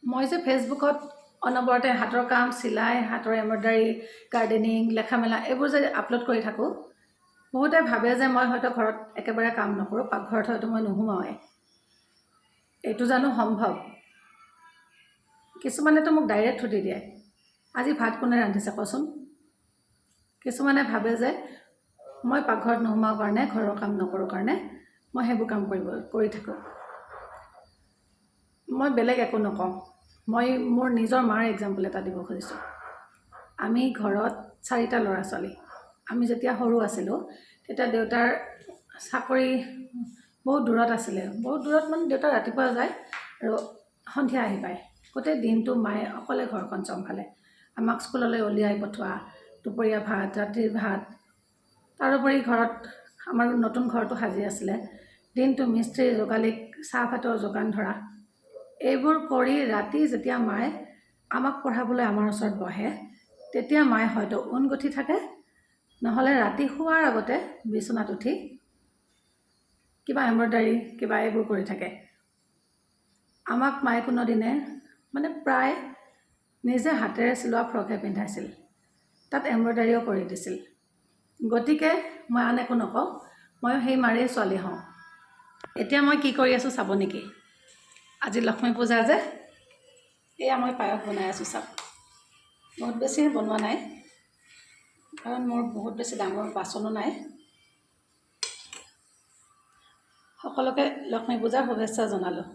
মই যে ফেচবুকত অনবৰতে হাতৰ কাম, চিলাই, হাতৰ এম্ব্ৰইডাৰী, গাৰ্ডেনিং, লেখা মেলা এইবোৰ যে আপলোড কৰি থাকোঁ, বহুতে ভাবে যে মই হয়তো ঘৰত একেবাৰে কাম নকৰোঁ, পাকঘৰত হয়তো মই নোসোমাওঁৱেই। এইটো জানো সম্ভৱ? কিছুমানেতো মোক ডাইৰেক্ট সুধি দিয়ে, আজি ভাত কোনে ৰান্ধিছে কচোন? কিছুমানে ভাবে যে মই পাকঘৰত নোসোমাওঁ কাৰণে, ঘৰৰ কাম নকৰোঁ কাৰণে মই সেইবোৰ কাম কৰি থাকোঁ। মই বেলেগ একো নকওঁ, মই মোৰ নিজৰ মাৰ এক্সাম্পল এটা দিব খুজিছোঁ। আমি ঘৰত চাৰিটা ল'ৰা ছোৱালী। আমি যেতিয়া সৰু আছিলোঁ, তেতিয়া দেউতাৰ চাকৰি বহুত দূৰত আছিলে। বহুত দূৰত মানে দেউতা ৰাতিপুৱা যায় আৰু সন্ধিয়া আহি পায়। গোটেই দিনটো মায়ে অকলে ঘৰখন চম্ভালে। আমাক স্কুললৈ উলিয়াই পঠোৱা, দুপৰীয়া ভাত, ৰাতিৰ ভাত, তাৰোপৰি ঘৰত আমাৰ নতুন ঘৰটো সাজি আছিলে, দিনটো মিস্ত্ৰী যোগালীক চাহ ভাতৰ যোগান ধৰা, এইবোৰ কৰি ৰাতি যেতিয়া মায়ে আমাক পঢ়াবলৈ আমাৰ ওচৰত বহে, তেতিয়া মায়ে হয়তো ঊণ গুঠি থাকে, নহ'লে ৰাতি শোৱাৰ আগতে বিচনাত উঠি কিবা এম্ব্ৰইডাৰী কিবা এইবোৰ কৰি থাকে। আমাক মায়ে কোনোদিনে মানে প্ৰায় নিজে হাতেৰে চিলোৱা ফ্ৰকহে পিন্ধাইছিল, তাত এম্ব্ৰইডাৰীও কৰি দিছিল। গতিকে মই আন একো নকওঁ, ময়ো সেই মাৰেই ছোৱালী হওঁ। এতিয়া মই কি কৰি আছোঁ চাব নেকি? আজি লক্ষ্মী পূজা যে, এয়া মই পায়স বনাই আছোঁ, চাওক। বহুত বেছি বনোৱা নাই, কাৰণ মোৰ বহুত বেছি ডাঙৰ বাচনো নাই। সকলোকে লক্ষ্মী পূজাৰ শুভেচ্ছা জনালোঁ।